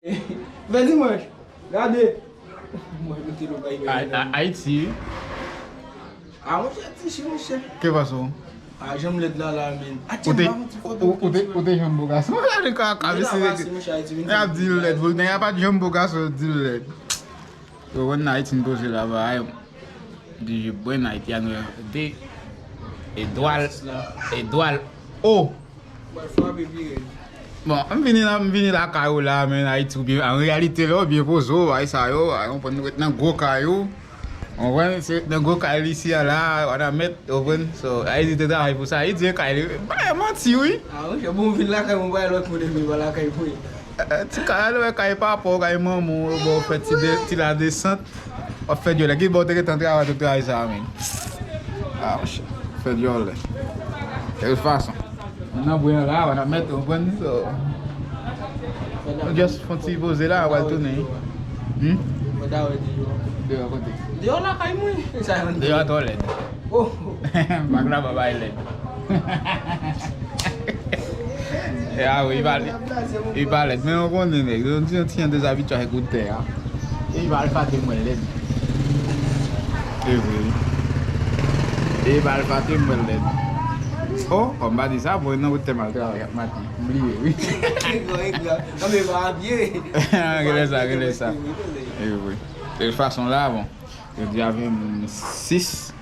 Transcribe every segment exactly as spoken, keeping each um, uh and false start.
Fè dimanch. Gade. Mwen mete lo bay. Ayiti. A, monchè, ti chi, monchè. Ke fason? A, janm lèd la, la, men. A, ou te, ou te, ou te janm bo gason. Gade kaka, mesye. Ap di l lèd, nèg la pa t janm bo gason, di l lèd. Yo, konn Ayiti n poze la, bay. Di je bwen Ayiti a nou de Edwal, Edwal O. Bon, m vini la, m vini lakay ou la, men Ayiti ou byen, an reyalite la, ou byen poze w, bay sa yo, bay, ou konprann, nou ret nan gwo kay ou. Ou konprann, se ret nan gwo kay li isi a la, w a nan mèt, ou konprann, so, Ayiti te travay pou sa, Ayiti e kay li, bay manti, wi. A, monchè, bon, m vin lakay mwen, bay lòt moun epi pa lakay mwen. Eh, ti kay, alò, kay papa w, kay manman w, yo ba w fè ti de, ti ladesant. W ap fè dyòlè. Ki bò w te gentan travay tout travay sa a, men? A, monchè. Fè dyòlè. De tout fason. Nan bwen an la, w a nan mèt, ou konprann, so. Nou just fè yon ti poze la, w a tounen. Hmm? Deyò kote? Deyò lakay mwen. Deyò a twò lèd. Oh. Bag la pa bay lèd. E a wi, li pa lèd. Li pa lèd. Men ou konnen, nèg, yon ti, yon ti jan dezabitye ak goutè a. E li pa olfate mwen lèd. E vre. E li pa olfate mwen lèd. Oh, kòm m pa di sa, bon, nan goutè m al travay ak maten. M bliye, wi. Egzan, egzan. Non, men pa byen. Rele sa, rele sa. E vre. De tout fason la, bon. Jodi a vennsis.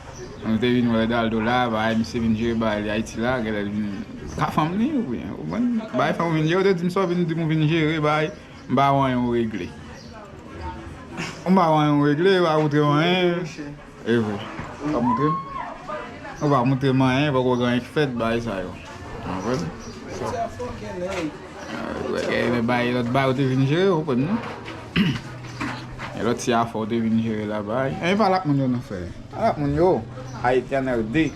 Nou te vin wè Edwaldo la, bay, misye vin jere bagay li Ayiti la, genlè l vin ka fanm li, oubyen, ou konprann? Bay fanm ou vin jere, ou te di m sa, ou vin di m ou vin jere, bay, m pa wè anyen ou regle. Ou pa wè anyen ou regle, ou pa montre m anyen. E vre. Ou pa montre m? Ou pa montre m anyen, poko gen anyen k fèt, bagay sa yo. Ou konprann? Sa. Gen bay, lòt bay ou te vin jere, ou konprann, non? E lòt ti afè ou te vin jere la, bay. E pa lòt moun yo nan fè. Pa lòt moun yo. Ayiti a nan de.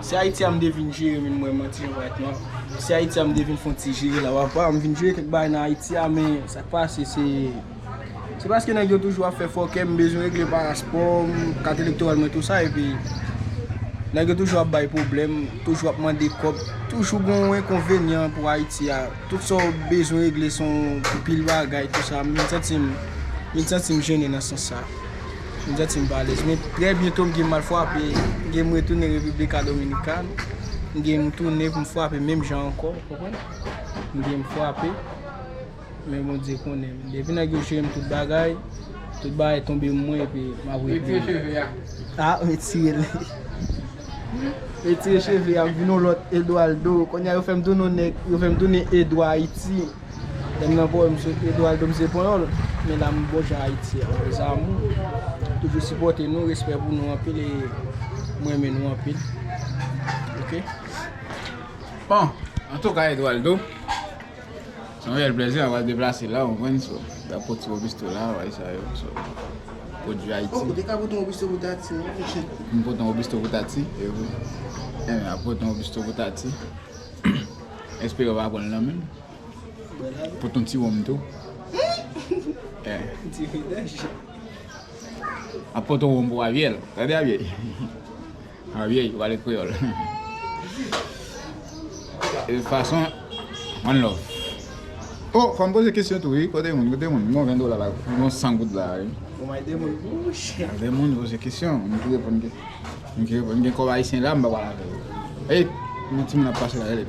Se Ayiti a m te vin jere, men mwen manti, yon pa et nwa. Se Ayiti a m te vin fè yon ti jere la, papa. M vin jere kèk bagay nan Ayiti a, men sa k pase, se, se paske nèg yo toujou ap fè fòkè, m bezwen regle paspò m, kat elektoral mwen, tou sa, epi nèg yo toujou ap bay pwoblèm, toujou ap mande kòb, toujou gen yon enkonvenyan pou Ayiti a. Tout sa w bezwen regle se yon pil bagay, tou sa. M vin santi m, m vin santi m jennen nan sans sa. M vin santi m pa alèz. Men trè byento m gen m al frape, m gen m retounen Repiblik Dominikàn. M gen m tounen pou m frape menm jan ankò, ou konprann? M gen m frape. Men Bondye konnen. Depi nèg yo jere m tout bagay, tout bagay tonbe mwen epi m ap retire. Retire cheve a. A, retire l. Retire cheve a, m vin yon lòt Edwaldo. Kounye a yo fè m tounen yon nèg, yo fè m tounen Edwa Ayiti. Lè m nan pòblèm sou Edwaldo, m se panyòl. Men la m bò jan Ayiti a. Mes amours. Toujou sipòte nou, respè pou nou anpil e m renmen nou anpil. Oke? Bon, antouka Edwaldo. Se yon reyèl plèzi, m pral deplase la, ou konprann, so, m ap pote ti Robusto la, bagay sa yo, so, pwodui Ayiti. Oh, ou te ka pote yon Robusto pou Tati, non? M pote yon Robusto pou Tati, e vre. E, m ap pote yon Robusto pou Tati. Espere w pa pran l nan men l. Pote yon ti wonm tou. E. Ti vidaj. Ap pote yon wonm pou Avyèl. Tande Avyèl. Avyèl, ou pale kreyòl. E fason, one love. Oh, fò m poze kesyon tou, wi. Kote moun, kote moun? Gon ven dola la, gon san goud la, wi. Bon, bay de moun, bouch. De moun poze kesyon, moun ki reponn ke, moun ki reponn, gen kòb ayisyen la, m pa pale avè yo. Ey, yon timoun ap pase la, rele.